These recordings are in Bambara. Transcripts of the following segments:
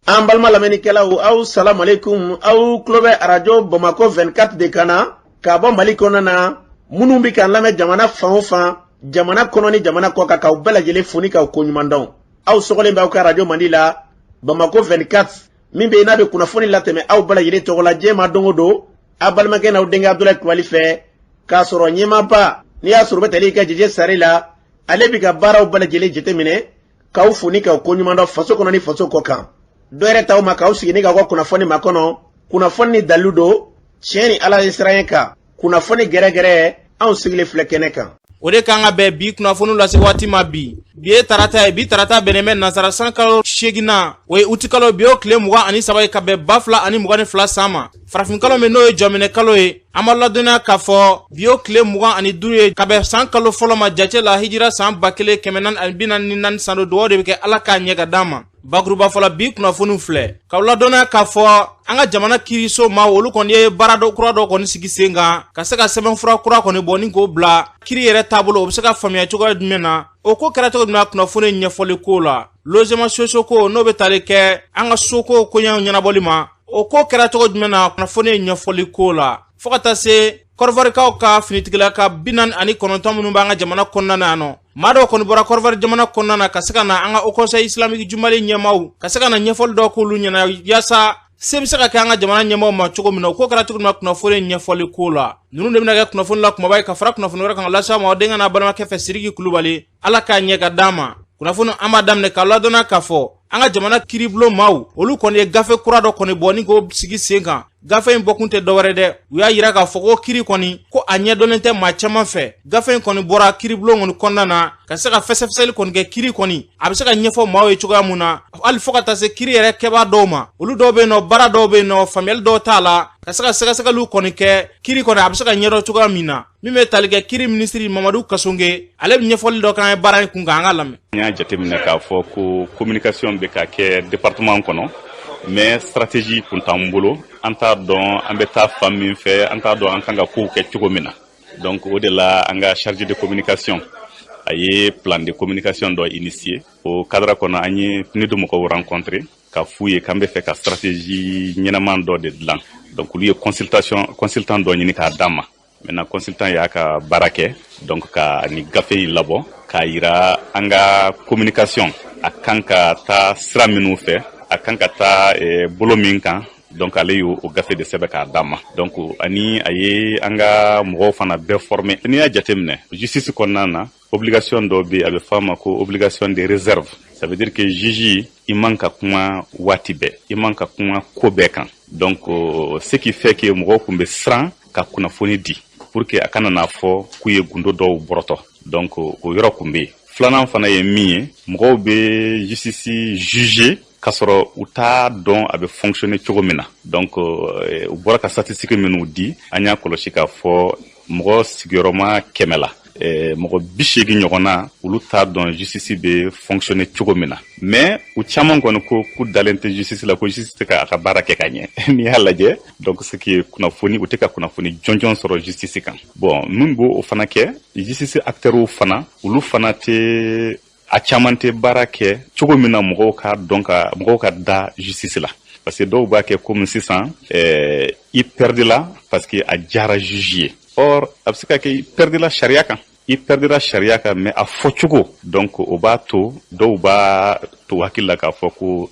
An balima lamɛnnikɛlaw, aw salamalekun. Aw tulo bɛ Arajo Bamakɔ 24 de kan na k'a bɔ Mali kɔnɔna na. Minnu bɛ k'an lamɛn jamana fan o fan, jamana kɔnɔ ni jamana kɔ kan, k'aw bɛɛ lajɛlen fo ni k'aw koɲuman dɔn. Aw sɔgɔlen bɛ aw ka arajo mandi la, Bamakɔ 24, min bɛ yen n'a bɛ kunnafoni latɛmɛ aw bɛɛ lajɛlen tɔgɔ la diɲɛ ma don o don, aw balimakɛ n'aw denkɛ Abudulayi Kulubali fɛ, k'a sɔrɔ ɲɛmaaba n'i y'a sɔrɔ u bɛ tali kɛ Jeje Sare la, ale bɛ ka baaraw bɛɛ lajɛlen jateminɛ, k'aw fo ni k'aw koɲuman dɔn faso kɔnɔ ni faso kɔ kan. Dɔ yɛrɛ t'aw ma k'aw sigi ni k'aw ka kunnafoni makɔnɔ, kunnafoni ni dalilu don, tiɲɛ ni Ala ye siran kan, kunnafoni gɛrɛgɛrɛ, anw sigilen filɛ kɛnɛ kan. O de kan ka bɛn bi kunnafoni lase waati ma bi. Bi ye tarata ye. Bi tarata bɛnnen bɛ nansara san kalo seeginnan, o ye uti kalo, bi o tile 23 ye, ka bɛn 2022 san ma, farafin kalo min n'o ye jɔminɛ kalo ye. An b'a ladɔnniya k'a fɔ bi o tile 25 ye, ka bɛn san kalo fɔlɔ ma jate la, hijira san 1444 san don. Dugawu de bɛ kɛ, Ala k'a ɲɛ ka d'an ma. Bakuruba fɔlɔ, bi kunnafoniw filɛ k'aw ladɔnniya k'a fɔ an ka jamana kiiriso ma, olu kɔni ye baara dɔ kura dɔ kɔni sigi sen kan, ka se ka sɛbɛnfura kura kɔni bɔ ni k'o bila kiiri yɛrɛ taabolo, o bɛ se ka faamuya cogoya jumɛn na, o ko kɛra cogo jumɛn, kunnafoni ɲɛfɔli ko la. Logement sociaux ko, n'o bɛ tali kɛ an ka soko koɲɛw ɲɛnabɔli ma, o ko kɛra cogo jumɛn na, kunnafoni ɲɛfɔli ko la. Fo ka taa se Kɔrɔfarikaw ka finitigilaka 49 minnu b'an ka jamana kɔnɔna na yan nɔ, maa dɔw kɔni bɔra Kɔrɔfari jamana kɔnɔna na ka se ka na an ka Haut Conseil islamique du Mali ɲɛmaaw ka se ka na ɲɛfɔli dɔ k'olu ɲɛna, yaasa se bɛ se ka kɛ an ka jamana ɲɛmaaw ma cogo min na. O ko kɛra cogo min na, kunnafoni ɲɛfɔli ko la. Ninnu de bɛna kɛ kunnafoni la kumaba ye, ka fara kunnafoni wɛrɛ kan lase aw ma aw denkɛ n'a balimakɛ fɛ, Sidiki Kulubali. Ala k'a ɲɛ ka d'an ma. Kunnafoni an b'a daminɛ k'a ladɔnna k'a fɔ an ka jamana kiiribulon maaw, olu kɔni ye gafe kura dɔ kɔni bɔ ni k'o sigi sen kan. Gafe in bɔkun tɛ dɔwɛrɛ dɛ, u y'a yira k'a fɔ ko kiiri kɔni ko a ɲɛdɔnnen tɛ maa caman fɛ. Gafe in kɔni bɔra kiiribulon kɔni kɔnɔna na ka se ka fɛsɛfɛsɛli kɔni kɛ, kiiri kɔni a bɛ se ka ɲɛfɔ maaw ye cogoya mun na, hali fo ka taa se kiiri yɛrɛ kɛbaa dɔw ma. Olu dɔw bɛ yen nɔ, baara dɔw bɛ yen nɔ, faamuyali dɔw t'a la, ka se ka sɛgɛsɛgɛliw kɔni kɛ, kiiri kɔni a bɛ se ka ɲɛdɔn cogoya min na. Min bɛ tali kɛ kiiri minisiri Mamadu Kasonge, ale bɛ ɲɛfɔli dɔ k'an ye baara in kun kan. An ka lamɛn. N y'a jateminɛ k'a fɔ ko communication bɛ ka kɛ département kɔnɔ, mais stratégie kun t'an bolo. An t'a dɔn an bɛ taa fan min fɛ, an t'a dɔn an kan ka kow kɛ cogo min na. Donc o de la, an ka chargé de communication a ye plan de communication dɔ initier. O cadre kɔnɔ, an ye PNUD mɔgɔw rencontrer ka f'u ye k'an bɛ fɛ ka stratégie ɲɛnaman dɔ de dilan. Donc olu ye consultation consultant dɔ ɲini k'a d'an ma. Maintenant, consultant y'a ka baara kɛ, donc ka ni gafe in labɔ k'a yira an ka communication a kan ka taa sira minnu fɛ, a kan ka taa bolo min kan. Donc ale y'o o gafe de sɛbɛn k'a d'an ma. Donc ani a ye an ka mɔgɔw fana bɛɛ former. N'i y'a jateminɛ, justice kɔnɔna na, obligation dɔ bɛ yen, a bɛ fɔ a ma ko obligation de réserve. Ça veut dire que juge i man ka kuma waati bɛɛ, i man ka kuma ko bɛɛ kan. Donc ce qui fait que mɔgɔw tun bɛ siran ka kunnafoni di pour que a kana n'a fɔ k'u ye gundo dɔw bɔrɔtɔ. Donc o yɔrɔ kun bɛ yen. Filanan fana ye min ye, mɔgɔw bɛ justice juger k'a sɔrɔ u t'a dɔn a bɛ fonctionner cogo min na. Donc u bɔra ka statistique minnu di, an y'a kɔlɔsi k'a fɔ mɔgɔ sigiyɔrɔma 100 la, mɔgɔ 80 ɲɔgɔnna, olu t'a dɔn justice bɛ fonctionner cogo min na. Mais u caman kɔni ko k'u dalen tɛ justice la, ko justice tɛ ka a ka baara kɛ ka ɲɛ. N'i y'a lajɛ, donc ce qui est kunnafoni, u tɛ ka kunnafoni jɔnjɔn sɔrɔ justice kan. Bon, min b'o o fana kɛ, justice acteurs fana, olu fana tɛ, a caman tɛ baara kɛ cogo min na mɔgɔw ka dɔn, ka mɔgɔw ka da justice la, parce que dɔw b'a kɛ komi sisan i perdila parce que a diyara juge ye. Or a bɛ se ka kɛ i perdila sariya kan, i perdira sariya kan, mais a fɔcogo, donc o b'a to dɔw b'a to hakili la k'a fɔ ko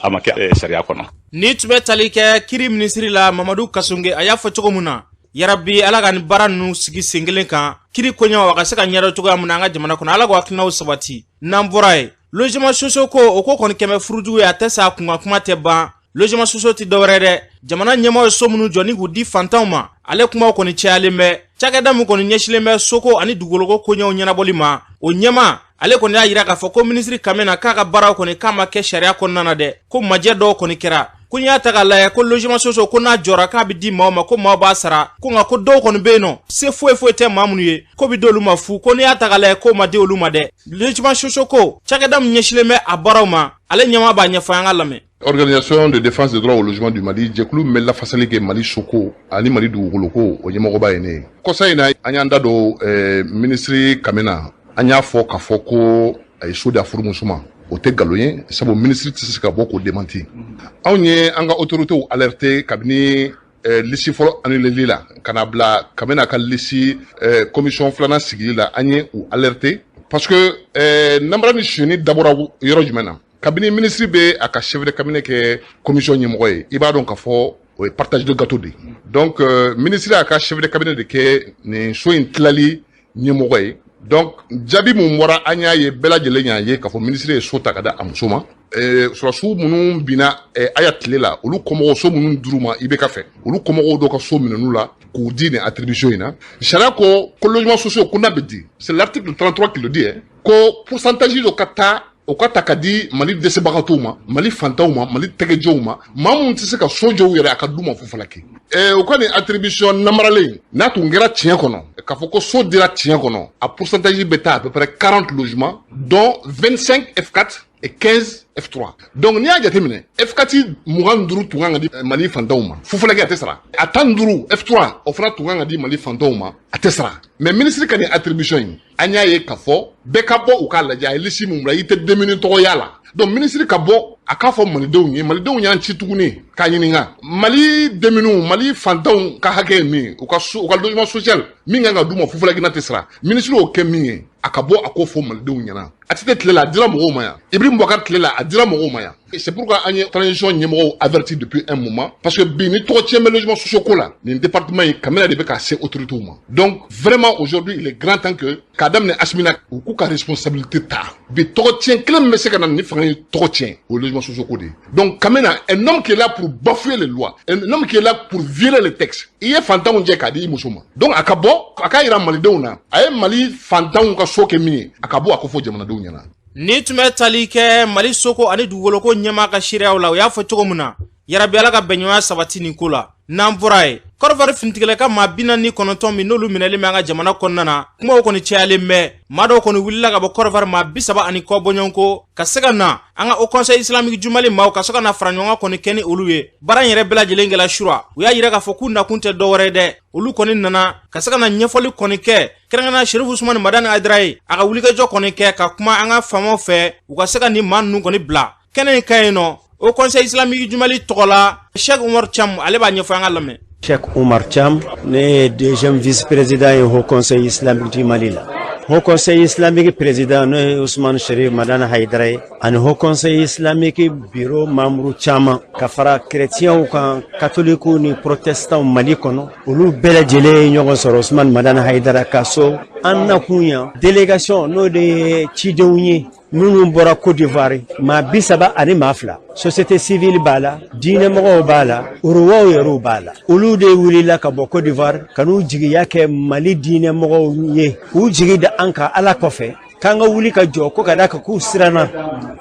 a ma kɛ sariya kɔnɔ. Ni tun bɛ tali kɛ kiiri minisiri la, Mamadu Kasonge, a y'a fɔ cogo min na, yarabi Ala ka nin baara ninnu sigi sen kelen kan, kiiri koɲɛw a ka se ka ɲɛdɔn cogoya min na an ka jamana kɔnɔ. Ala k'o hakilinaw sabati. N'an bɔra yen, logement sociaux ko, o ko kɔni kɛmɛ furujugu ye, a tɛ sa a kunkan kuma tɛ ban. Logement sociaux tɛ dɔwɛrɛ dɛ, jamana ɲɛmaaw ye so minnu jɔ ni k'u di fantanw ma. Ale kumaw kɔni cayalen bɛ. Cakɛda min kɔni ɲɛsilen bɛ soko ani dugukoloko koɲɛw ɲɛnabɔli ma, o ɲɛma ale kɔni y'a yira k'a fɔ ko minisiri Kamena k'a ka baaraw kɔni k'a ma kɛ sariya kɔnɔna na dɛ, ko majɛ dɔw kɔni kɛra. Ko n'i y'a ta k'a lajɛ, ko logement sociaux ko n'a jɔra k'a bɛ di maaw ma, ko maaw b'a sara, ko nka ko dɔw kɔni bɛ yen nɔ, se foyi foyi tɛ maa minnu ye, ko bɛ d'olu ma fu. Ko n'i y'a ta k'a lajɛ, k'o ma di olu ma dɛ. Logement sociaux ko cakɛda min ɲɛsilen bɛ a baaraw ma, ale ɲɛmaa b'a ɲɛfɔ, an ka lamɛn. Organisation de défense des droits au logement du Mali, jɛkulu min bɛ lafasali kɛ Mali soko ani Mali dugukoloko, o ɲɛmɔgɔba ye ne ye. Kɔsa in na, an y'an da don minisiri Kamena, an y'a fɔ k'a fɔ ko a ye so di a furumuso ma. O tɛ nkalon ye, sabu minisiri tɛ se ka bɔ k'o démenti. Anw ye an ka autorités alerté kabini liste fɔlɔ annuleli la ka na bila kabini a ka liste commission filanan sigili la. An ye u alerté parce que namara ni sonyɛni dabɔra yɔrɔ jumɛn na? Kabini ministre bɛ a ka chef de cabinet kɛ commission ɲɛmɔgɔ ye, i b'a dɔn k'a fɔ o ye partage de gâteau de ye. Donc ministre y'a ka chef de cabinet de kɛ nin so in tilali ɲɛmɔgɔ ye. Donc jaabi mun bɔra, an y'a ye, bɛɛ lajɛlen y'a ye k'a fɔ ministre ye so ta ka di a muso ma. Sɔrɔsiw minnu binna aya tile la, olu kɔmɔgɔw, so minnu dir'u ma IBK fɛ, olu kɔmɔgɔw dɔw ka so minɛn'u la k'u di nin attribution in na. Sariya ko ko logement sociaux ko n'a bɛ di, c'est l'article 33 qui le dit, hein, ko pourcentage dɔ ka taa, o ka ta ka di Mali dɛsɛbagatɔw ma, Mali fantanw ma, Mali tɛgɛjɛw ma, maa minnu tɛ se ka so jɔ u yɛrɛ, a ka d'u ma fufalaki. U ka nin attribution namaralen, n'a tun kɛra tiɲɛ kɔnɔ, k'a fɔ ko so dira tiɲɛ kɔnɔ, a pourcentage bɛ taa à peu près 40 logements, dont 25 F4 et 15 F3. Donc n'i y'a jateminɛ, F4 25 tun kan ka di Mali fantanw ma fufalaki, a tɛ sara. A 15 F3, o fana tun kan ka di Mali fantanw ma, a tɛ sara. Mais ministre ka nin attribution in, an y'a ye k'a fɔ bɛɛ ka bɔ u k'a lajɛ, a ye liste mun bila, i tɛ denmisɛnnin tɔgɔ y'a la. Donc ministre ka bɔ a k'a fɔ malidenw ye, malidenw y'an ci tuguni k'a ɲininka, Mali denmisɛnninw, Mali fantanw ka hakɛ ye min ye, u ka so, u ka logement social min kan ka d'u ma fufalaki, n'a tɛ sara, ministre y'o kɛ min ye, a ka bɔ a k'o fɔ malidenw ɲɛna. ATT tile la, a dira mɔgɔw ma yan. Ibrahim Boubacar tile la, a dira mɔgɔw ma yan. C'est pourquoi an ye transition ɲɛmɔgɔw averti depuis un moment, parce que bi ni tɔgɔ tiɲɛ bɛ logement sociaux ko la, nin département in Kamina de bɛ ka se autorités ma. Donc vraiment, aujourd'hui, il est grand temps que k'a daminɛ Assimi na, u k'u ka responsabilité ta. Bi tɔgɔ tiɲɛ kelen min bɛ se ka na ni fanga ye tɔgɔ tiɲɛ, o ye logement sociaux ko de ye. Donc Kamina, un homme qui est là pour bafouer les lois, un homme qui est là pour violer les textes, i ye fantanw jɛ k'a di i muso ma. Donc a ka bɔ a k'a yira malidenw na, a ye Mali fantanw ka so kɛ min ye, a ka bɔ a ko fɔ jamanadenw ɲɛna. Ni tun bɛ tali kɛ Mali soko ani dugukoloko ɲɛmaa ka seereyaw la, u y'a fɔ cogo min na, yarabi Ala ka bɛnɲɔgɔnya sabati nin ko la. N'an bɔra ye, Kɔrɔfari finitigilaka ka maa 49 min n'olu minɛlen bɛ an ka jamana kɔnɔna na, kumaw kɔni cayalen bɛ. Maa dɔw kɔni wulila ka bɔ Kɔrɔfari, maa 30 ani kɔ bɔɲɔgɔnko, ka se ka na an ka Haut Conseil islamique du Mali maaw ka se ka na fara ɲɔgɔn kan kɔni kɛ ni olu ye. Baara in yɛrɛ bɛɛ lajɛlen kɛla sura. U y'a yira k'a fɔ k'u nakun tɛ dɔwɛrɛ ye dɛ, olu kɔni nana ka se ka na ɲɛfɔli kɔni kɛ, kɛrɛnkɛrɛnnenya Sherifu Usumani Madani Hayidara ye, a ka wulikajɔ kɔni kɛ ka kuma an ka faamaw fɛ, u ka se ka nin maa ninnu kɔni bila kɛnɛ in ka yen nɔ. Haut Conseil islamique du Mali tɔgɔ la, Cheikh Umar Cham, ale b'a ɲɛfɔ, an ka lamɛn. Cheikh Oumar Cham, ne ye deuxième vice-président ye Haut Conseil islamique du Mali la. Haut Conseil islamique président, n'o ye Ousmane Sherif Madani Haidara ye, ani Haut Conseil islamique bureau membre caman, ka fara chrétiens kan, catholiques ni protestants Mali kɔnɔ, olu bɛɛ lajɛlen ye ɲɔgɔn sɔrɔ Ousmane Madani Haidara ka so. An nakun yan, délégation, n'o de ye cidenw ye minnu bɔra Côte d'Ivoire, maa 32, société civile b'a la, diinɛmɔgɔw b'a la, orowaw yɛrɛw b'a la, olu de wulila ka bɔ Côte d'Ivoire ka n'u jigiya kɛ Mali diinɛmɔgɔw ye, k'u jigi da an kan Ala kɔfɛ, k'an ka wuli ka jɔ ko ka d'a kan k'u siranna,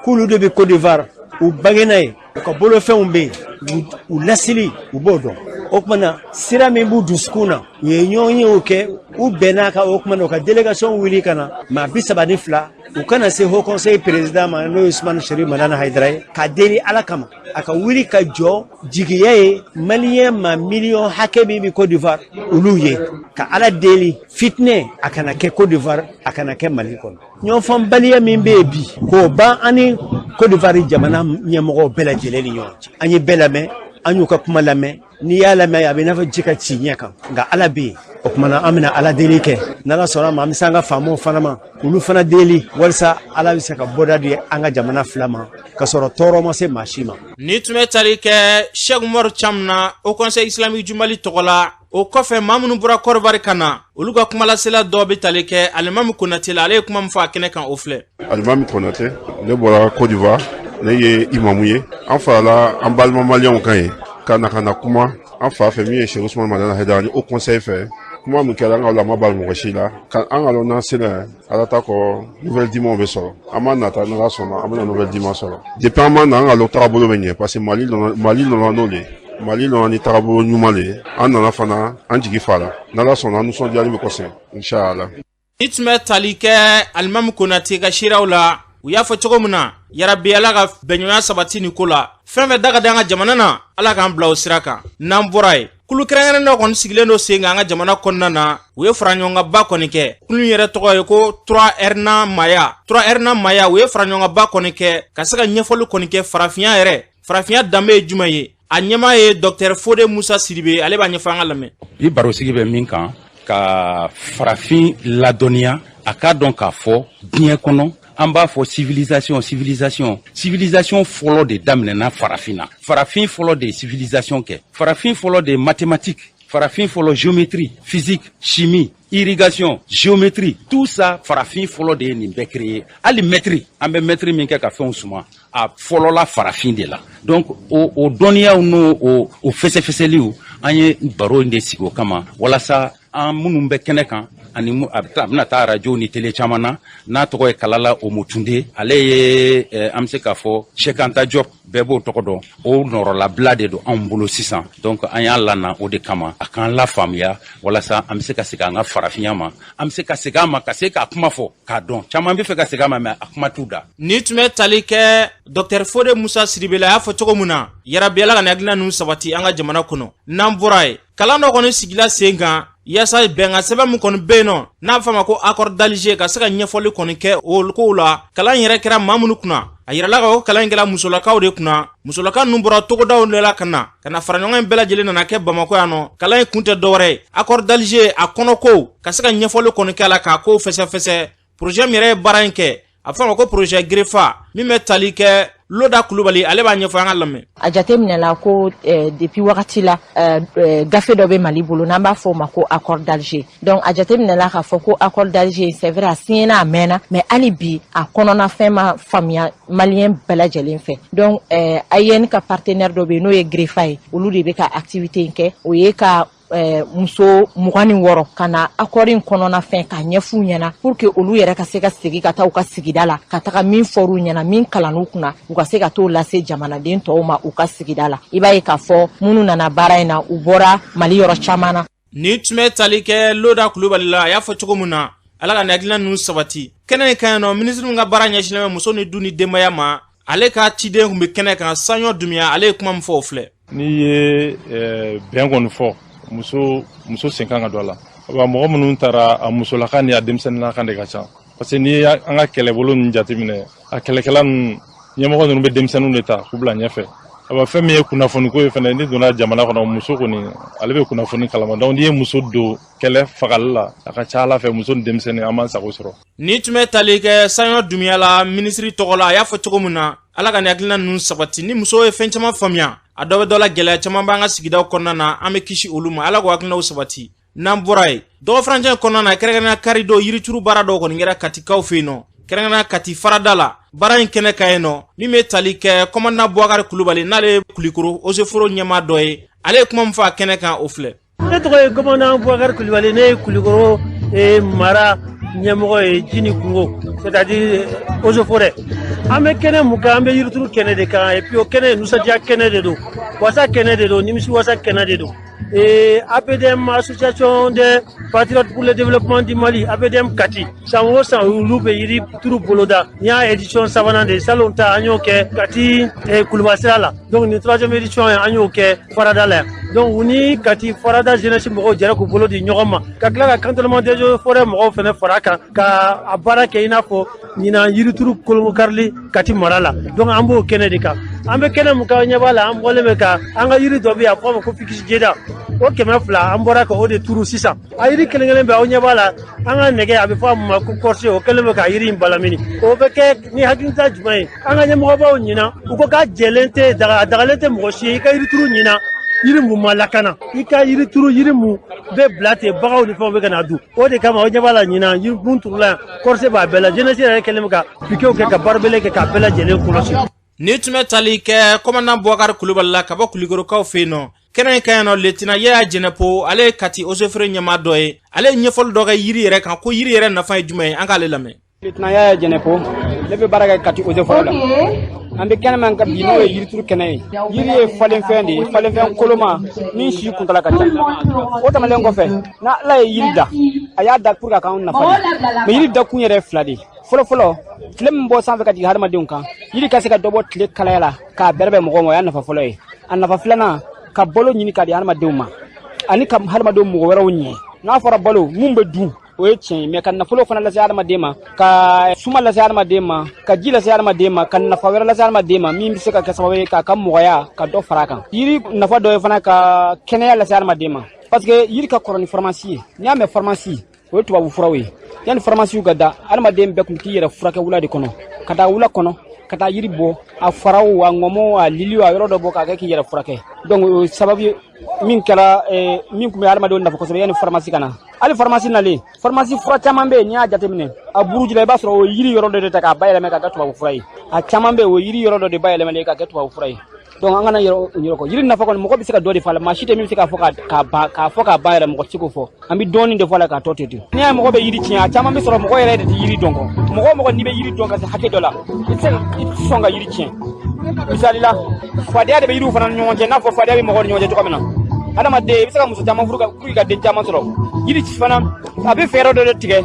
k'olu de bɛ Côte d'Ivoire, u bangena yen, u ka bolofɛnw bɛ yen, u lasili u b'o dɔn. O tuma na, sira min b'u dusukun na, u ye ɲɔgɔnyew kɛ, u bɛnn'a kan. O tuma na, u ka délégation wuli ka na, maa 32, u kana se Haut Conseil président ma, n'o ye Usumani Sherif Madani Hayidara ye, ka deli Ala kama, a ka wuli ka jɔ jigiya ye maliyɛn maa miliyɔn hakɛ min bɛ Côte d'Ivoire, olu ye, ka Ala deli, fitinɛ a kana kɛ Côte d'Ivoire, a kana kɛ Mali kɔnɔ. Ɲɔgɔnfanbaliya min bɛ yen bi, k'o ban an ni Côte d'Ivoire jamana ɲɛmɔgɔw bɛɛ lajɛlen ni ɲɔgɔn cɛ. An ye bɛɛ lamɛn, an y'u ka kuma lamɛn. N'i y'a lamɛn, a bɛ i n'a fɔ ji ka ci ɲɛ kan, nka Ala bɛ yen. O tuma na, an bɛna Ala deli kɛ. N'Ala sɔnna ma, an bɛ se an ka faamaw fana ma, olu fana deli walasa Ala bɛ se ka bɔda di an ka jamana fila ma, ka sɔrɔ tɔɔrɔ ma se maa si ma. Ni tun bɛ tali kɛ Cheikh Umaru Cham na, Haut Conseil islamique du Mali tɔgɔ la. O kɔfɛ, maa minnu bɔra Kɔrɔbari ka na, olu ka kumalasela dɔ bɛ tali kɛ Alimami Konate la. Ale ye kuma min fɔ a kɛnɛ kan, o filɛ. Alimami Konate, ne bɔra Côte d'Ivoire, ne ye imamu ye. An farala an balima maliyɛnw kan ye ka na ka na kuma an fa fɛ, min ye Cheikh Ousmane Madani Haidara, ni Haut Conseil fɛ. Kuma min kɛra, an ka la ma bali mɔgɔ si la ka an ka lɔn n'an sera Ala ta kɔ, nouvelle dimanw bɛ sɔrɔ. An b'a nata, n'Ala sɔnna, an bɛna nouvelle diman sɔrɔ. Depuis an ma na, an ka lɔn tagabolo bɛ ɲɛ, parce que Mali nana, Mali nana n'o de ye, Mali nana ni tagabolo ɲuman de ye. An nana fana, an jigi fara, n'Ala sɔnna, an nisɔndiyali bɛ kɔsɛn, inshallah. Ni tun bɛ tali kɛ Alimami Konate ka seerew la, u y'a fɔ cogo min na. Yarabi, Ala ka bɛnɲɔgɔnya sabati nin ko la. Fɛn fɛn da ka di an ka jamana na, Ala k'an bila o sira kan. N'an bɔra yen, kulu kɛrɛnkɛrɛn dɔ kɔni sigilen don sen kan an ka jamana kɔnɔna na. U ye faraɲɔgɔnkanba kɔni kɛ. Kulu yɛrɛ tɔgɔ ye ko 3R na maya, 3R na maya. U ye faraɲɔgɔnkanba kɔni kɛ ka se ka ɲɛfɔli kɔni kɛ farafinya yɛrɛ, farafinya danbe ye jumɛn ye. A ɲɛmaa ye Dr Fode Musa Sidibe, ale b'a ɲɛfɔ, an ka lamɛn. Bi barosigi bɛ min kan, ka farafin ladɔnniya, a k'a dɔn k'a fɔ diɲɛ kɔnɔ, an b'a fɔ civilisation, civilisation, civilisation fɔlɔ de daminɛna farafin na. Farafin fɔlɔ de ye civilisation kɛ, farafin fɔlɔ de ye mathématique, farafin fɔlɔ géométrie, physique, chimie, irrigation, géométrie, tout ça, farafin fɔlɔ de ye nin bɛɛ créé. Hali mètre, an bɛ mètre min kɛ ka fɛnw suma, a fɔlɔla farafin de la. Donc o dɔnniyaw n'o o fɛsɛfɛsɛliw, an ye baro in de sigi o kama, walasa an minnu bɛ kɛnɛ kan ani a bɛna taa arajo ni télé caman na, n'a tɔgɔ ye Kalala Omotunde. Ale ye an bɛ se k'a fɔ Cheikh Anta Diop, bɛɛ b'o tɔgɔ dɔn, o nɔrɔlabila de don anw bolo sisan. Donc an y'a lana o de kama, a k'an lafaamuya walasa an bɛ se ka segin an ka farafinya ma, an bɛ se ka segin a ma, ka se k'a kuma fɔ k'a dɔn. Caman bɛ fɛ ka segin a ma, mais a kuma t'u da. Ni tun bɛ tali kɛ Dr Fode Musa Sidibe la, a y'a fɔ cogo min na, yarabi, Ala ka nin hakilina ninnu sabati an ka jamana kɔnɔ. N'an bɔra yen, kalan dɔ kɔni sigila sen kan yaasa bɛnkan sɛbɛn min kɔni bɛ yen nɔ, n'a bɛ f'a ma ko accord d'Alger, ka se ka ɲɛfɔli kɔni kɛ o kow la. Kalan yɛrɛ kɛra maa minnu kunna, a yirala ka ko kalan in kɛra musolakaw de kunna. Musolaka ninnu bɔra togodaw de la ka na fara ɲɔgɔn in bɛɛ lajɛlen nana kɛ Bamakɔ yan nɔ. Kalan in kun tɛ dɔwɛrɛ ye, accord d'Alger a kɔnɔ kow, ka se ka ɲɛfɔli kɔni kɛ a la, k'a kow fɛsɛfɛsɛ. Projet min yɛrɛ ye baara in kɛ, a bɛ f'a ma ko projet GREFA, min bɛ tali kɛ Loda Kulubali, ale b'a ɲɛfɔ, an ka lamɛn. A jate minɛla ko depuis wagati la gafe dɔ bɛ Mali bolo n'an b'a fɔ o ma ko accord d'Alger. Donc a jate minɛla k'a fɔ ko accord d'Alger, c'est vrai, a signé a mɛnna, mais hali bi a kɔnɔna fɛn ma faamuya malien bɛɛ lajɛlen fɛ. Donc AIN ka partenaire dɔ bɛ yen, n'o ye GREFA ye, olu de bɛ ka activité in kɛ. O ye ka muso 26 ka na accord in kɔnɔna fɛn k'a ɲɛf'u ɲɛna, pour que olu yɛrɛ ka se ka segin ka taa u ka sigida la, ka taga min fɔr'u ɲɛna, min kalann'u kunna, u ka se ka t'o lase jamanaden tɔw ma u ka sigida la. I b'a ye k'a fɔ minnu nana baara in na, u bɔra Mali yɔrɔ caman na. Ni tun bɛ tali kɛ Loda Kulubali la, a y'a fɔ cogo min na, Ala ka nin hakilina ninnu sabati. Kɛnɛ in kan yen nɔ, minisiri min ka baara ɲɛsinnen bɛ muso ni du ni denbaya ma, ale ka ciden tun bɛ kɛnɛ kan, Saɲɔ Dumiya. Ale ye kuma min fɔ, o filɛ. N'i ye bɛn kɔni fɔ, muso sen kan ka don a la wa. Mɔgɔ minnu taara, a musolaka ni a denmisɛnninlakan de ka ca, parce que n'i ye an ka kɛlɛbolo ninnu jateminɛ, a kɛlɛkɛla ninnu, ɲɛmɔgɔ ninnu bɛ denmisɛnninw de ta k'u bila ɲɛfɛ. Awa, fɛn min ye kunnafoniko ye fɛnɛ, n'i donna jamana kɔnɔ, muso kɔni, ale bɛ kunnafoni kalama. Donc n'i ye muso don kɛlɛ fagali la, a ka ca ala fɛ, muso ni denmisɛnnin, an b'an sago sɔrɔ. Ni tun bɛ tali kɛ Saɲɔ Dumiya la, minisiri tɔgɔ la, a y'a fɔ cogo min na, Ala ka nin hakilina ninnu sabati. Ni muso ye fɛn caman faamuya, a dɔ bɛ dɔ la. Gɛlɛya caman b'an ka sigidaw kɔnɔna na, an bɛ kisi olu ma. Ala k'o hakilinaw sabati. N'an bɔra yen, dɔgɔ furancɛ kɔnɔna na, kɛrɛnkɛrɛnnenya kari dɔw, yirituru baara dɔw kɔni kɛra Katikaw fɛ yen nɔ, kɛrɛnkɛrɛnnenya Kati farada la. Baara in kɛnɛ ka yen nɔ, min bɛ tali kɛ commandant Bubakari Kulubali, n'ale ye Kulikoro eaux et forêts ɲɛmaa dɔ ye, ale ye kuma min fɔ a kɛnɛ kan, o filɛ. Ne tɔgɔ ye commandant Bubakari Kulubali, ne ye Kulikoro mara ɲɛmɔgɔ ye, ji ni kungo, c'est à dire eaux et forêts. An bɛ kɛnɛ mun kan? An bɛ yirituru kɛnɛ de kan. Et puis o kɛnɛ, nisɔndiya kɛnɛ de don, wasa kɛnɛ de don, nimisi wasa kɛnɛ de don. Et APDM, Association des Patriotes pour le Développement du Mali, APDM Kati, san o san olu bɛ yiri turu boloda. Nin y'a édition sabanan de ye. Salon ta, an y'o kɛ Kati Kuluba sira la. Donc nin troisième édition ye, an y'o kɛ farada la yan. Donc u ni Kati farada jeunesse mɔgɔw jɛra k'u bolo di ɲɔgɔn ma, ka tila ka cantonnement des eaux et forêts mɔgɔw fana fara kan ka a baara kɛ, i n'a fɔ ɲinan yirituru kolonkarili Kati mara la. Donc an b'o kɛnɛ de kan. An bɛ kɛnɛ mun kan, ɲɛ b'a la, an bɔlen bɛ ka an ka yiri dɔ bɛ yen, a fɔ a ma ko ficus jeda, o 200, an bɔra ka o de turu sisan. A yiri kelen kelen bɛ, aw ɲɛ b'a la, an ka nɛgɛ, a bɛ fɔ a ma ko corset, o kɛlen bɛ ka yiri in balamini. O bɛ kɛ ni hakilita jumɛn ye? An ka ɲɛmɔgɔbaw ɲinan, u ko k'a jɛlen tɛ daga, a dagalen tɛ mɔgɔ si ye i ka yirituru ɲinan yiri mun ma lakana, i ka yiri turu yiri mun bɛ bila ten, baganw ni fɛnw bɛ ka na dun. O de kama, aw ɲɛ b'a la, ɲinan yiri mun turula yan, corset b'a bɛɛ la. Jeunesse yɛrɛ kɛlen bɛ ka piquetw kɛ, ka barbelé kɛ, k'a bɛɛ lajɛlen kɔlɔsi. Ni tun bɛ tali kɛ commandant Bubakari Kulubali la, ka bɔ Kulikorokaw fɛ yen nɔ. Kɛnɛ in ka ɲi nɔ, lieutenant Yaya Jɛnɛpo, ale ye Kati eaux et forêts ɲɛmaa dɔ ye, ale ye ɲɛfɔli dɔ kɛ yiri yɛrɛ kan, ko yiri yɛrɛ nafa ye jumɛn ye. An k'ale lamɛn. Lieutenant Yaya Jɛnɛpo, ne bɛ baara kɛ Kati eaux et forêts la. An bɛ kɛnɛ min kan bi, n'o ye yirituru kɛnɛ ye, yiri ye falenfɛn de ye, falenfɛn koloma min si kuntala ka ca. O tɛmɛnen kɔfɛ, n'a Ala ye yiri da, a y'a da pour que a k'anw nafa de. Mais yiri dakun yɛrɛ ye fila de ye. Fɔlɔfɔlɔ, tile min bɔ sanfɛ ka jigin hadamadenw kan, yiri ka se ka dɔ bɔ tile kalaya la k'a bɛrɛbɛn mɔgɔw ma, o y'a nafa fɔlɔ ye. A nafa filanan, ka balo ɲini k'a di hadamadenw ma ani ka hadamadenw mɔgɔ wɛrɛw ɲɛ. N'a fɔra balo, mun bɛ dun, o ye tiɲɛ ye, mais ka nafolo fana lase hadamaden ma, ka suma lase hadamaden ma, ka ji lase hadamaden ma, ka nafa wɛrɛ lase hadamaden ma min bɛ se ka kɛ sababu ye k'a ka mɔgɔya ka dɔ fara a kan. Yiri nafa dɔ ye fana ka kɛnɛya lase hadamaden ma, parce que yiri ka kɔrɔ ni faramasi ye. N'i y'a mɛn faramasi, o ye tubabu furaw ye. Yanni faramasiw ka da, hadamaden bɛɛ tun t'i yɛrɛ furakɛ wula de kɔnɔ, ka taa wula kɔnɔ ka taa yiri bɔ, a faraw, a ŋɔmɔw, a liliw, a yɔrɔ dɔ bɔ k'a kɛ k'i yɛrɛ furakɛ. Donc o sababu ye min kɛra min tun bɛ hadamadenw nafa kosɛbɛ yanni faramasi ka na. Hali faramasi nalen, faramasi fura caman bɛ yen, n'i y'a jateminɛ a buruji la, i b'a sɔrɔ o yiri yɔrɔ dɔ de ta k'a bayɛlɛma k'a kɛ tubabu fura ye. A caman bɛ yen, o yiri yɔrɔ dɔ de bayɛlɛmalen k'a kɛ tubabu fura ye. Donc an kana yɔrɔ kɔ. Yiri nafa kɔni, mɔgɔ bɛ se ka dɔ de fɔ a la, maa si tɛ min bɛ se k'a fɔ k'a ban yɛrɛ, mɔgɔ tɛ se k'o fɔ. An bɛ dɔɔnin de fɔ a la k'a tɔ to ten. N'i y'a ye mɔgɔ bɛ yiri tiɲɛ, a caman bɛ sɔrɔ mɔgɔ yɛrɛ de tɛ yiri dɔn kɔ. Mɔgɔ o mɔgɔ n'i bɛ yiri dɔn ka se hakɛ dɔ la, i tɛ sɔn ka yiri tiɲɛ. Misali la, fadenya de bɛ yiriw fana ni ɲɔgɔn cɛ, n'a fɔ fadenya bɛ mɔgɔw ni ɲɔgɔn cɛ cogo min na. Adamaden, i bɛ se ka muso caman furu pour que ka den caman sɔrɔ. Yiri fana, a bɛ fɛɛrɛ dɔ de tigɛ,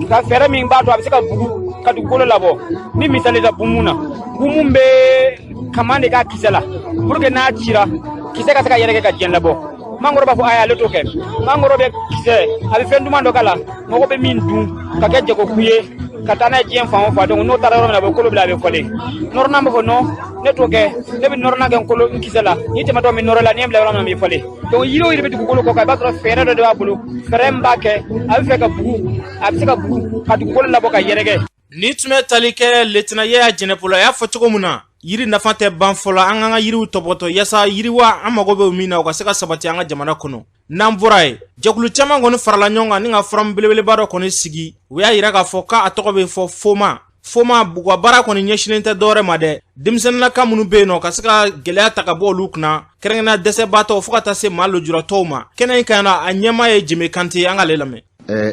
ka fɛɛrɛ min b'a to a bɛ se ka bugu ka dugukolo labɔ. Ni misali la, bumun na, bumun bɛ kaman de k'a kisɛ la pour que n'a cira, kisɛ ka se ka yɛrɛkɛ ka diɲɛ labɔ. Mangoro b'a fɔ ayi, ale t'o kɛ. Mangoro bɛ kisɛ, a bɛ fɛn duman dɔ k'a la, mɔgɔ bɛ min dun ka kɛ jagokun ye ka taa n'a ye diɲɛ fan o fan. Donc n'o taara yɔrɔ min na, a bɛ kolo bila, a bɛ fɔlen. Nɔrɔnan b'a fɔ non, ne t'o kɛ, ne bɛ nɔrɔnan kɛ n kolo n kisɛ la, n'i tɛmɛtɔ min nɔrɔ la, n'i ye bila yɔrɔ min na, n b'i fɔlen. Donc yiri o yiri bɛ dugukolo kɔ kan, i b'a sɔrɔ fɛɛrɛ dɔ de b'a bolo, fɛɛrɛ min b'a kɛ a bɛ fɛ ka bugu, a bɛ se ka bugu ka dugukolo labɔ ka yɛrɛkɛ. Ni tun bɛ tali kɛ Lieutenant Yaya Jɛnɛpolo, a y'a fɔ cogo min na, yiri nafa tɛ ban fɔlɔ. An k'an ka yiriw tɔpɔtɔ yaasa yiriwa an mago bɛ min na, o ka se ka sabati an ka jamana kɔnɔ. N'an bɔra yen, jɛkulu caman kɔni farala ɲɔgɔn kan ni ka forum belebeleba dɔ kɔni sigi. U y'a yira k'a fɔ k'a tɔgɔ bɛ fɔ FOMA. FOMA u ka baara kɔni ɲɛsinnen tɛ dɔwɛrɛ ma dɛ, denmisɛnninlaka minnu bɛ yen nɔ, ka se ka gɛlɛya ta ka bɔ olu kunna, kɛrɛnkɛrɛnnenya dɛsɛbaatɔw fo ka taa se maa lujuratɔw ma. Kɛnɛ in kan a ɲɛmaa ye Jeme Kante, an k'ale lamɛn.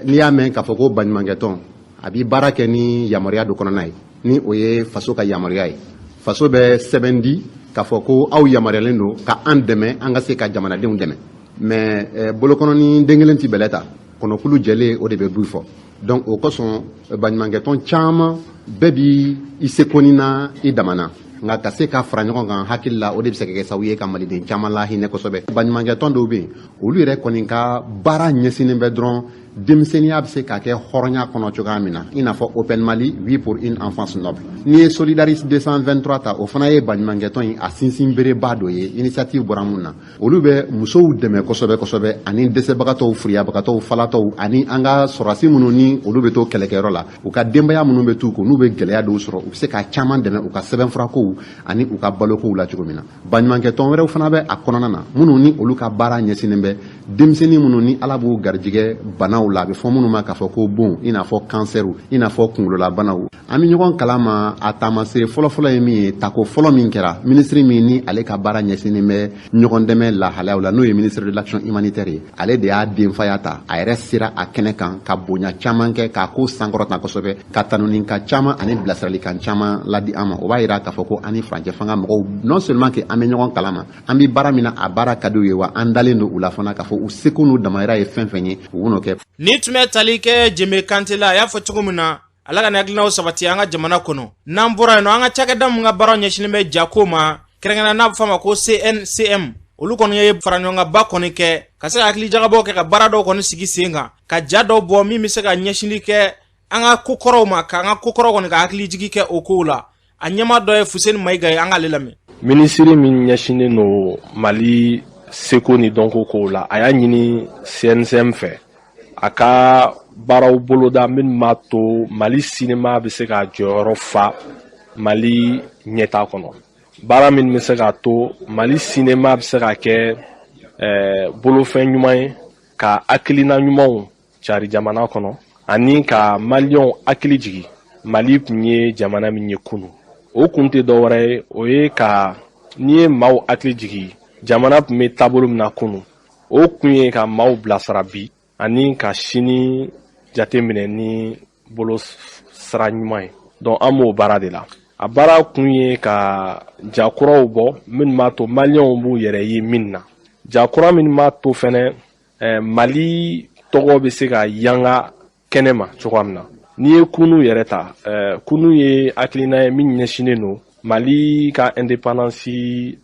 N'i y'a mɛn k'a fɔ ko baɲumankɛtɔn, a b'i baara kɛ ni yamaruya dɔ kɔnɔna ye, ni o ye faso ka yamaruya ye. Faso bɛ sɛbɛn di k'a fɔ ko aw yamaruyalen don ka an dɛmɛ, an ka se ka jamanadenw dɛmɛ. Mais bolokɔnɔni den kelen tɛ bɛlɛ ta, kɔnɔkulu jɛlen o de bɛ bu fɔ. Donc o kosɔn, baɲumankɛtɔn caman bɛɛ bi i seko na i damana, nka ka se ka fara ɲɔgɔn kan hakili la, o de bɛ se ka kɛ sababu ye ka maliden caman lahinɛ kosɛbɛ. Baɲumankɛtɔn dɔw bɛ yen, olu yɛrɛ kɔni ka baara ɲɛsinnen bɛ dɔrɔn denmisɛnninya bɛ se ka kɛ hɔrɔnya kɔnɔ cogoya min na, i n'a fɔ Open Mali, Oui pour une enfance noble. N'i ye Solidaris 223 ta, o fana ye baɲumankɛtɔn ye, a sinsin bereba dɔ ye, initiative bɔra mun na, olu bɛ musow dɛmɛ kosɛbɛ kosɛbɛ, ani dɛsɛbagatɔw, furiyabagatɔw, falatɔw, ani an ka sɔrɔdasi minnu ni olu bɛ to kɛlɛkɛyɔrɔ la, u ka denbaya minnu bɛ t'u kɔ, n'u bɛ gɛlɛya dɔw sɔrɔ, u bɛ se ka caman dɛmɛ u ka sɛbɛnfurakow ani u ka balokow la cogo min na. Baɲumankɛtɔn wɛrɛw fana bɛ a kɔnɔna na, minnu ni olu ka baara ɲɛsinnen bɛ denmisɛnnin minnu ni Ala b'u garijɛgɛ banaw la, a bɛ fɔ minnu ma k'a fɔ ko bon, i n'a fɔ kansɛriw, i n'a fɔ kunkololabanaw. An bɛ ɲɔgɔn kalama, a taamasere fɔlɔfɔlɔ ye min ye, tako fɔlɔ min kɛra, minisiri min ni ale ka baara ɲɛsinnen bɛ ɲɔgɔn dɛmɛ lahalayaw la, n'o ye ministre de l'action humanitaire ye, ale de y'a denfaya ta, a yɛrɛ sera a kɛnɛ kan ka bonya caman kɛ, k'a ko sankɔrɔta kosɛbɛ, ka tanuni ka caman ani bilasiralikan caman ladi an ma. O b'a yira k'a fɔ ko an ni furancɛ fanga mɔgɔw, non seulement que an bɛ ɲɔgɔn kalama, an bɛ baara min na, a baara ka di u ye, wa an dalen don u la fana k'a fɔ u seko n'u damayira ye fɛn fɛn ye, u b'o kɛ. Ni tun bɛ tali kɛ Jeme Kante la, a y'a fɔ cogo min na, Ala ka hakilinaw sabati an ka jamana kɔnɔ. N'an bɔra yen nɔ, an ka cakɛda min ka baara ɲɛsinnen bɛ jako ma, kɛrɛnkɛrɛnnenya n'a bɛ fɔ a ma ko CNCM, olu kɔni ye faraɲɔgɔnkanba kɔni kɛ ka se ka hakilijagabɔ kɛ, ka baara dɔw kɔni sigi sen kan, ka ja dɔw bɔ min bɛ se ka ɲɛsinli kɛ an ka ko kɔrɔw ma, k'an ka ko kɔrɔw kɔni ka hakilijigi kɛ o kow la. A ɲɛmaa dɔ ye Fuseni Mayiga ye, an k'ale lamɛn. Minisiri min ɲɛsinnen don Mali seko ni dɔnko kow la, a y'a ɲini CNCM fɛ a ka baaraw boloda minnu b'a to Mali sinema bɛ se k'a jɔyɔrɔ fa Mali ɲɛta kɔnɔ, baara minnu bɛ se k'a to Mali sinema bɛ se ka kɛ bolofɛn ɲuman ye ka hakilina ɲumanw cari jamana kɔnɔ, ani ka maliyɛnw hakili jigin Mali tun ye jamana min ye kunun. O kun tɛ dɔwɛrɛ ye, o ye ka n'i ye maaw hakili jigin jamana tun bɛ taabolo min na kunun, o kun ye ka maaw bilasira bi ani ka sini jateminɛ ni bolo sira ɲuman ye. Donc an b'o baara de la. A baara kun ye ka ja kuraw bɔ minnu b'a to maliyɛnw b'u yɛrɛ ye min na, ja kura minnu b'a to fɛnɛ Mali tɔgɔ bɛ se ka yanga kɛnɛ ma cogoya min na. N'i ye kunu yɛrɛ ta, kunu ye hakilina ye min ɲɛsinnen don Mali ka indépendance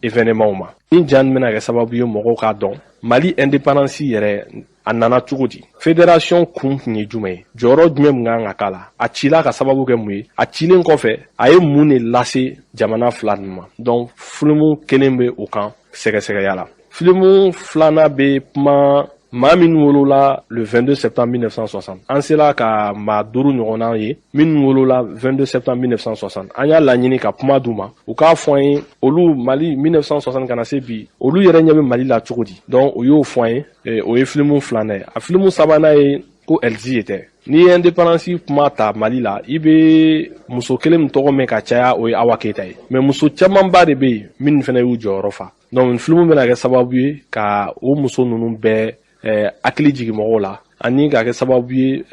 événement ma. Ni ja bɛna kɛ sababu ye mɔgɔw k'a dɔn Mali indépendance yɛrɛ a nana cogo di, fédération kun tun ye jumɛn ye, jɔyɔrɔ jumɛn mun kan ka k'a la, a cila ka sababu kɛ mun ye, a cilen kɔfɛ a ye mun de lase jamana fila ninnu ma. Donc filimu kelen bɛ o kan sɛgɛsɛgɛya la. Filimu filanan bɛ kuma maa minnu wolola le 22 septembre 1960. An sera ka maa duuru ɲɔgɔnna ye minnu wolola 22 septembre 1960. An y'a laɲini ka kuma d'u ma, u k'a fɔ an ye olu Mali 1960 ka na se bi, olu yɛrɛ ɲɛ bɛ Mali la cogo di. Donc o y'o fɔ an ye. O ye filimu filanan ye. A filimu sabanan ye ko Elzi ye tɛ. N'i ye indépendance kuma ta Mali la, i bɛ muso kelen min tɔgɔ mɛn ka caya, o ye Awa Keyita ye, mais muso camanba de bɛ yen minnu fana y'u jɔyɔrɔ fa. Donc nin filimu bɛna kɛ sababu ye ka o muso ninnu bɛɛ hakili jigin mɔgɔw la, ani ka kɛ sababu ye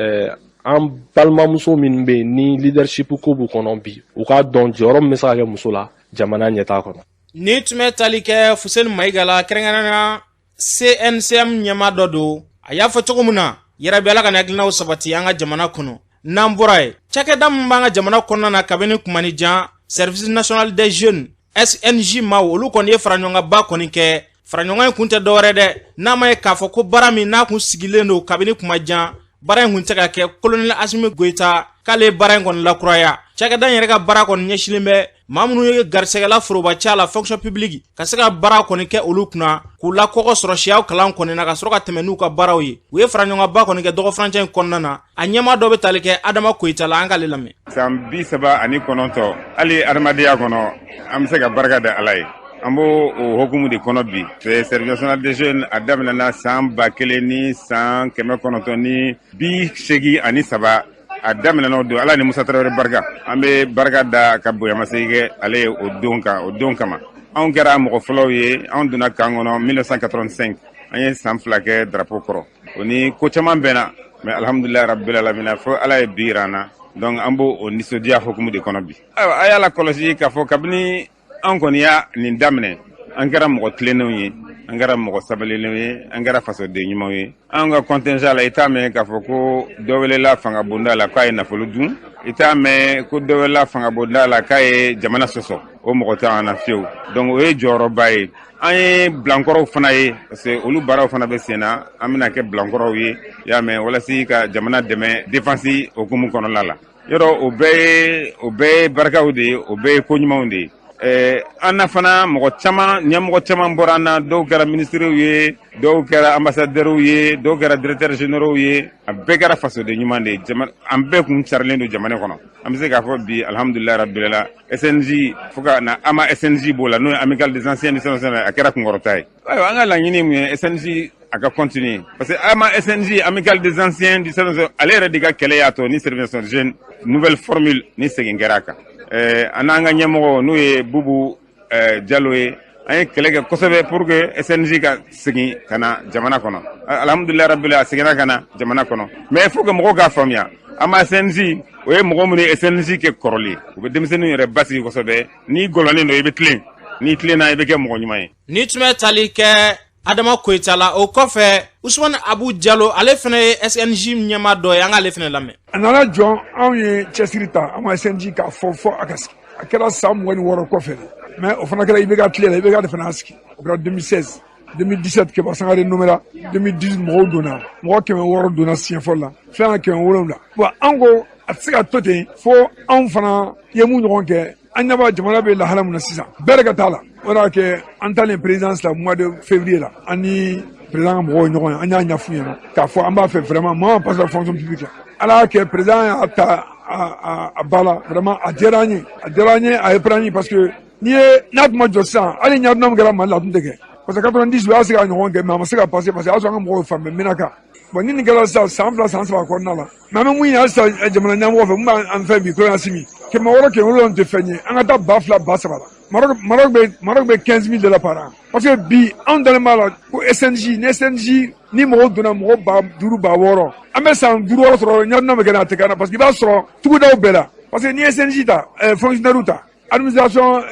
an balimamuso minnu bɛ yen ni leadership ko b'u kɔnɔ bi, u k'a dɔn jɔyɔrɔ min bɛ se ka kɛ muso la jamana ɲɛtaa kɔnɔ. Ni tun bɛ tali kɛ Fuseni Mayiga la, kɛrɛnkɛrɛnnenya CNCM ɲɛmaa dɔ don, a y'a fɔ cogo min na yɛrɛbi Ala ka hakilinaw sabati an ka jamana kɔnɔ. N'an bɔra yen, cakɛda min b'an ka jamana kɔnɔna na kabini kumani jan, Service national des jeunes, SNJ maaw, olu kɔni ye faraɲɔgɔnkanba kɔni kɛ. Faraɲɔgɔn in kun tɛ dɔwɛrɛ dɛ, n'a ma ye k'a fɔ ko baara min n'a kun sigilen don kabini kuma jan, baara in kun tɛ ka kɛ. Kolonɛli Asimi Goyita k'ale ye baara in kɔni lakuraya. Cakɛda in yɛrɛ ka baara kɔni ɲɛsinnen bɛ maa minnu ye garisɛgɛla forobaca la, fonction publique, ka se ka baara kɔni kɛ olu kunna, k'u lakɔgɔ sɔrɔ siyaw kalan kɔni na, ka sɔrɔ ka tɛmɛ n'u ka baaraw ye. U ye faraɲɔgɔnba kɔni kɛ dɔgɔfurancɛ in kɔnɔna na. A ɲɛmaa dɔ bɛ tali kɛ Adama Koyita la, an k'ale lamɛn. San 39, hali adamadenya kɔnɔ, an bɛ se ka barika da Ala ye. An b'o o hokumu de kɔnɔ bi. Service national des jeunes, a daminɛna san 1983. A daminɛna o don. Ala ni Musa Tarawele barika, an bɛ barika da ka bonyamasegin kɛ ale ye o don kan. O don kama, anw kɛra mɔgɔ fɔlɔw ye. Anw donna camp kɔnɔ 1985. An ye san 2 kɛ drapeau kɔrɔ. O ni ko caman bɛnna, mais alhamdulilayi rabbil alamina, fo Ala ye bi yira an na. Donc an b'o o nisɔndiya hokumu de kɔnɔ bi. Ayiwa, a y'a la kɔlɔsi k'a fɔ kabini an kɔni y'a nin daminɛ, an kɛra mɔgɔ tilennenw ye, an kɛra mɔgɔ sabalilenw ye, an kɛra fasoden ɲumanw ye. An ka contingent la, i t'a mɛn k'a fɔ ko dɔ welela fanga bonda la k'a ye nafolo dun, i t'a mɛn ko dɔ welela fanga bonda la k'a ye jamana sɔsɔ. O mɔgɔ tɛ an na fiyewu. Donc o ye jɔyɔrɔba ye. An ye bilankɔrɔw fana ye, parce que olu baaraw fana bɛ sen na. An bɛna kɛ bilankɔrɔw ye, i y'a mɛn, walasa ka jamana dɛmɛ défense hokumu kɔnɔna la. Yɔrɔ o bɛɛ ye barikaw de ye, o bɛɛ ye ko ɲumanw de ye. An na fana, mɔgɔ caman, ɲɛmɔgɔ caman bɔra an na. Dɔw kɛra ministres ye, dɔw kɛra ambassadeurs ye, dɔw kɛra directeurs généraux ye. A bɛɛ kɛra fasoden ɲuman de ye. An bɛɛ kun carilen don jamana kɔnɔ. An bɛ se k'a fɔ bi, alhamdulilayi rabbil alamin, SNJ fo ka na AMA SNJ b'o la, n'o ye Amicale des anciens du a kɛra kunkɔrɔta ye. Ayiwa, an ka laɲini mun ye? SNJ a ka continuer, parce que AMA SNJ, Amicale des anciens du, ale yɛrɛ de ka kɛlɛ y'a to ni service jeune nouvelle formule ni segin kɛra a kan. An n'an ka ɲɛmɔgɔ, n'o ye Bubu Jalo ye, an ye kɛlɛ kɛ kosɛbɛ pour que SNJ ka segin ka na jamana kɔnɔ. Alhamdulilayi rabbil, a seginna ka na jamana kɔnɔ. Mais il faut que mɔgɔw k'a faamuya, AMA SNJ, o ye mɔgɔ minnu ye SNJ kɛ kɔrɔlen, u bɛ denmisɛnninw yɛrɛ basigi kosɛbɛ. N'i gɔlɔnen don, i bɛ tilen. N'i tilenna, i bɛ kɛ mɔgɔ ɲuman ye. Ni tun bɛ tali kɛ Adama Koyita la. O kɔfɛ, Usumani Abu Jalo, ale fana ye SNJ ɲɛmaa dɔ ye, an k'ale fana lamɛn. A nana jɔ, anw ye cɛsiri ta an ka SNJ k'a fɔ fɔ a ka sigi. A kɛra san 26 kɔfɛ de, mais o fana kɛra IBK tile la. IBK de fana y'a sigi. O kɛra 2016. 2017, Keba Sangare nommé 2018, mɔgɔw donna, mɔgɔ 600 donna siɲɛ fɔlɔ la, filanan 700. Bon, an ko a tɛ se ka to ten fo anw fana ye mun ɲɔgɔn kɛ. An ɲɛ b'a jamana bɛ lahala mun na sisan, bɛɛ de ka t'a la. O de y'a kɛ an talen présidence la mois de février la, an ni président ka mɔgɔw ye ɲɔgɔn ye, an y'a ɲɛf'u ɲɛna k'a fɔ an b'a fɛ vraiment maa ma passe la fonction publique la. Ala y'a kɛ, président y'a ta a ba la. Vraiment, a diyara an ye, a diyara an ye, a ye pɛrɛn parce que n'i ye n'a tun ma jɔ sisan, hali ɲaduna min kɛra Mali la, a tun tɛ kɛ, parce que 90 u y'a se ka ɲɔgɔn kɛ, mais a ma se ka passer, parce que a y'a sɔrɔ an ka mɔgɔw fan bɛɛ Menaka. Bon, ni nin kɛra sisan, san 2, san 3 kɔnɔna la, mais an bɛ mun ɲini halisa jamana ɲɛmɔgɔ fɛ, mun b'an fɛ bi, Colonel Assimi, 600, 700 tɛ fɛn ye, an ka taa 2000, 3000 la. Maroc bɛ 15 000 de la par an, parce que bi anw dalen b'a la ko SNJ, ni SNJ ni mɔgɔw donna, mɔgɔ 5000, 6000, an bɛ san 5, 6 sɔrɔ, ɲaduna bɛ kɛ na, a tɛ kɛ na, parce que i b'a sɔrɔ tugudaw bɛɛ la, parce que ni SNJ ta, fonctionnaire ta, Administration,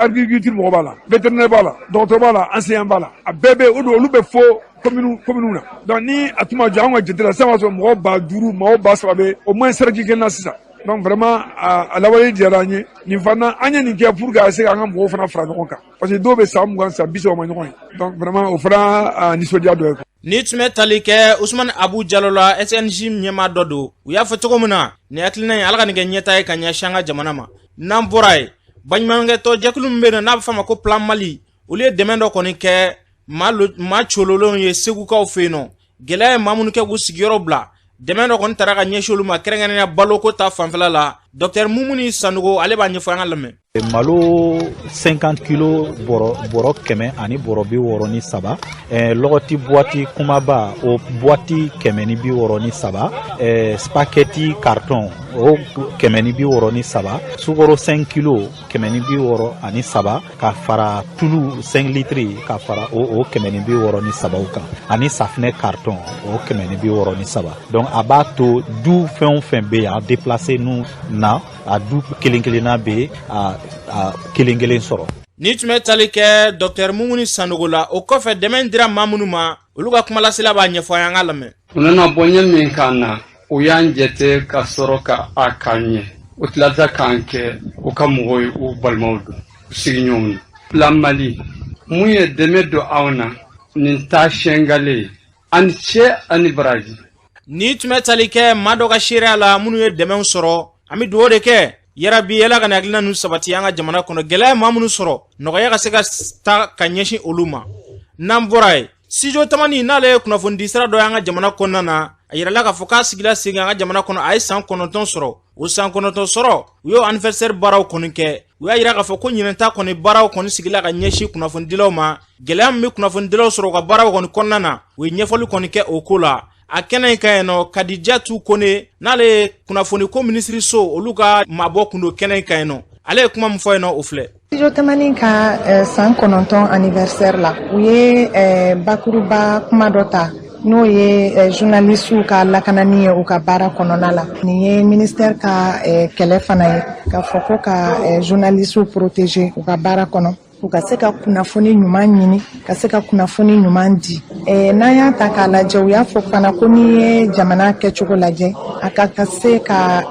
agriculture mɔgɔ b'a la, vétérinaire b'a la, dɔgɔtɔrɔ b'a la, enseignant b'a la, a bɛɛ bɛ o don. Olu bɛ fo commune commune na. Donc ni a tun ma jɔ, an ka jate la sisan, b'a sɔrɔ mɔgɔ 5000, mɔgɔ 3000 bɛ au moins cercle kelen na sisan. Donc vraiment, a lawale diyara an ye. Nin fana, an ye nin kɛ pour que a se k'an ka mɔgɔw fana fara ɲɔgɔn kan, parce que dɔw bɛ san 20, san 30 ma ɲɔgɔn ye. Donc vraiment, o fana nisɔndiya dɔ ye. Ni tun bɛ tali kɛ Usumani Abu Jalo la, SNJ ɲɛmaa dɔ don. U y'a fɔ cogo min na, nin hakilina in, Ala ka nin kɛ ɲɛta ye ka ɲɛsin an ka jamana ma. N'an bɔra yen, baɲumankɛtɔ jɛkulu min bɛ yen nɔ, n'a bɛ f'a ma ko Plan Mali, olu ye dɛmɛ dɔ kɔni kɛ maa cololenw ye Segukaw fɛ yen nɔ. Gɛlɛya ye maa minnu kɛ k'u sigiyɔrɔ bila, dɛmɛ dɔ kɔni taara ka ɲɛsin olu ma, kɛrɛnkɛrɛnnenya baloko ta fanfɛla la. Dɔkitɛri Mumuni Sanogo, ale b'a ɲɛfɔ, an ka lamɛn. Malo 50 kilo, bɔrɔ 100 ani bɔrɔ 63, lɔgɔti boîte kumaba, o boîte 163, spaghetti carton, o 163, sukaro 5 kilo 163, ka fara tulu 5 litres, ka fara o 163 kan, ani safinɛ carton, o 163. Donc a b'a to du fɛn o fɛn bɛ yan déplacé nu na, a du kelen kelenna bɛ a kelen kelen sɔrɔ. Ni tun bɛ tali kɛ Dɔkitɛri Mumuni Sanogo la. O kɔfɛ, dɛmɛ dira maa minnu ma, olu ka kumalasela b'a ɲɛfɔ an, ka lamɛn. U nana bonya min k'an na, u y'an jate ka sɔrɔ ka a k'an ɲɛ. U tilata k'an kɛ u ka mɔgɔw ye, u balimaw don, u sigiɲɔgɔnw ye. Plan Mali mun ye dɛmɛ don anw na, nin taa sɛngale ye, ani cɛ ani baraji. Ni tun bɛ tali kɛ maa dɔ ka seereya la, minnu ye dɛmɛw sɔrɔ. An bɛ dugawu de kɛ yarabi, Ala ka hakilina ninnu sabati an ka jamana kɔnɔ. Gɛlɛya maa minnu sɔrɔ, nɔgɔya ka se ka ta ka ɲɛsin olu ma. N'an bɔra yen, Studio Tamani, n'ale ye kunnafonidi sira dɔ ye an ka jamana kɔnɔna na, a yirala k'a fɔ k'a sigila sen kan an ka jamana kɔnɔ, a ye san 9 sɔrɔ. O san 9 sɔrɔ, u y'o anniversaire baaraw kɔni kɛ. U y'a yira k'a fɔ ko ɲinɛta kɔni, baaraw kɔni sigila ka ɲɛsin kunnafonidilaw ma. Gɛlɛya min bɛ kunnafonidilaw sɔrɔ u ka baaraw kɔni kɔnɔna na, u ye ɲɛfɔli kɔni kɛ o ko la a kɛnɛ in kan yen nɔ. Kadijatu Kone, n'ale ye kunnafoni ko minisiriso olu ka maabɔ kun don kɛnɛ in kan yen nɔ, ale ye kuma min fɔ yen nɔ, o filɛ. Studio Tamani ka san 9 anniversaire la, u ye bakuruba kuma dɔ ta, n'o ye journalistew ka lakanani ye u ka baara kɔnɔna la. Nin ye ministère ka kɛlɛ fana ye, k'a fɔ ko ka journalistew protéger u ka baara kɔnɔ, u ka se ka kunnafoni ɲuman ɲini, ka se ka kunnafoni ɲuman di. N'an y'a ta k'a lajɛ, u y'a fɔ fana ko n'i ye jamana kɛcogo lajɛ, a ka se ka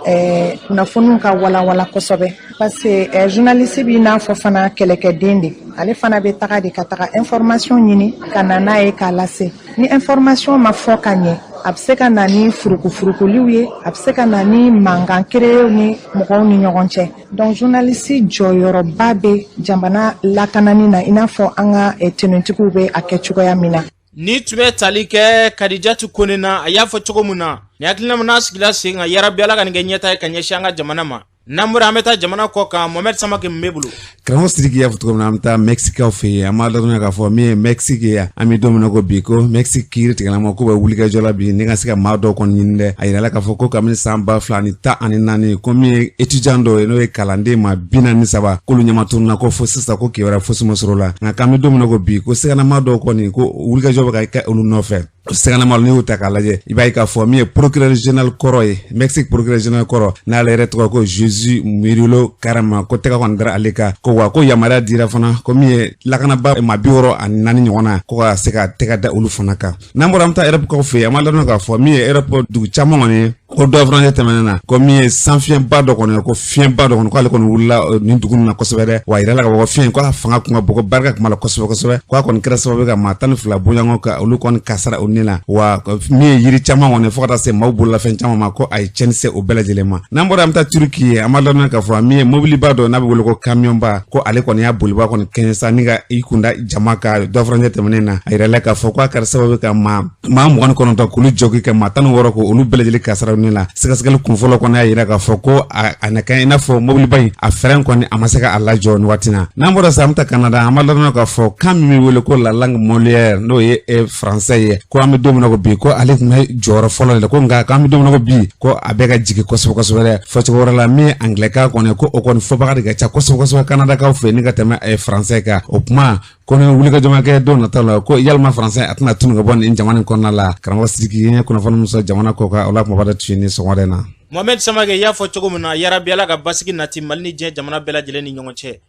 kunnafoniw ka walawala kosɛbɛ, parce que journaliste b'i n'a fɔ fana kɛlɛkɛden de. Ale fana bɛ taga de ka taga information ɲini ka na n'a ye k'a lase. Ni information ma fɔ ka ɲɛ, a bɛ se ka na ni furukufurukuliw ye, a bɛ se ka na ni mankan kereyew ni mɔgɔw ni ɲɔgɔn cɛ. Donc journaliste jɔyɔrɔba bɛ jamana lakanani na, i n'a fɔ an ka tenutigiw bɛ a kɛ cogoya min na. Ni tun bɛ tali kɛ Kadijatu Kone na, a y'a fɔ cogo min na, nin hakilina min n'a sigila sen kan, yarabi Ala ka nin kɛ ɲɛta ye ka ɲɛsin an ka jamana ma. N'an bɔra, an bɛ taa jamana kɔ kan. Mohamɛd Samake min b'e bolo. Karamɔgɔ Sidiki y'a fɔ cogo min na, an bɛ taa Mɛkisikaw fɛ yen. An b'a ladɔnniya k'a fɔ min ye Mɛkisiki ye, an bɛ don min na ko bi, ko Mɛkisiki kiiri tigɛlama ko bɛ wulikajɔ la bi ni ka se ka maa dɔw kɔni ɲini dɛ. A yirala k'a fɔ ko kabini san 2014, ko min ye étudiant dɔw ye, n'o ye kalanden maa 43, k'olu ɲɛma tununna, ko fo sisan ko kibaruya fosi ma sɔrɔ o la. Nka k'an bɛ don min na ko bi, ko siganama dɔw kɔni, ko wulikajɔ bɛ ka kɛ olu nɔfɛ. Siganama, n'i y'o ta k'a lajɛ, i b'a ye k'a fɔ min ye procureur général kɔrɔ ye, Mexique procureur général kɔrɔ, n'ale yɛrɛ tɔgɔ ko Jésus Murillo Karam, ko tɛgɛ kɔni dara ale kan, ko wa ko yamaruya dira fana ko min ye lakanaba maa 64 ɲɔgɔn na, ko ka se ka tɛgɛ da olu fana kan. N'an bɔra, an bɛ taa Europe kaw fɛ yen. An b'a ladɔn k'a fɔ min ye Europe dugu caman kɔni ye, ko dɔ fana tɛmɛnen na, ko min ye sanfiɲɛba dɔ kɔni, ko fiɲɛba dɔ kɔni, k'ale kɔni wulila nin dugu ninnu na kosɛbɛ dɛ. Wa a yirala k'a fɔ ko fiɲɛ ko a fanga kun ka bon, ko barika kun b'a la kosɛbɛ kosɛbɛ, ko a kɔni kɛra sababu ye ka maa 12 bɔɲɔgɔn ka olu kɔni kasara o ni la. Wa min ye yiri caman kɔni, fo ka taa se maaw bololafɛn caman ma, ko a ye tiɲɛni se o bɛɛ lajɛlen ma. N'an bɔra, an bɛ taa Turuki ye. An b'a ladɔnniya k'a fɔ min ye mobiliba dɔ, n'a bɛ wele ko kamiyɔnba, ko ale kɔni y'a boliba kɔni kɛɲɛ sa ni ka i kunda jama ka dɔ furancɛ tɛmɛnen na. A yirala k'a fɔ ko a kɛra sababu ye ka maa 29 k'olu jogin, ka maa 16 ko olu bɛɛ lajɛlen kasara ni la. Sɛgɛsɛgɛli kunfɔlɔ kɔni y'a yira k'a fɔ ko a na kɛ i n'a fɔ mobiliba in a frein kɔni, a ma se ka a lajɔ nin waati na. N'an bɔra sa, an bɛ taa Canada. An b'a ladɔnniya k'a fɔ kan min bɛ wele ko la langue Molière, n'o ye français ye, ko an bɛ don min na ko bi, ko ale tun bɛ jɔyɔrɔ fɔlɔ de la, ko nka k'an bɛ don min na ko bi, ko a bɛ ka jigin kosɛbɛ kosɛbɛ dɛ. Fɔcogo wɛrɛ la, min ye anglais kan kɔni, ko o kɔni fɔbaga de ka ca kosɛbɛ kosɛbɛ Canadakaw fɛ ni ka tɛmɛ français kan. O kuma ko ni wulikajɔ ma kɛ don nataw la, ko yalima français a tɛna tunu ka bɔ nin jamana in kɔnɔna la. Karamɔgɔ Sidiki ye kunnafoni min sɔrɔ jamana kɔ kan, o la kumaba dɔ tun ye nin sɔgɔmada in na. Mohamed Samake, i y'a fɔ cogo min na, yarabi Ala ka basigi nati Mali ni diɲɛ jamana bɛɛ lajɛlen ni ɲɔgɔn cɛ.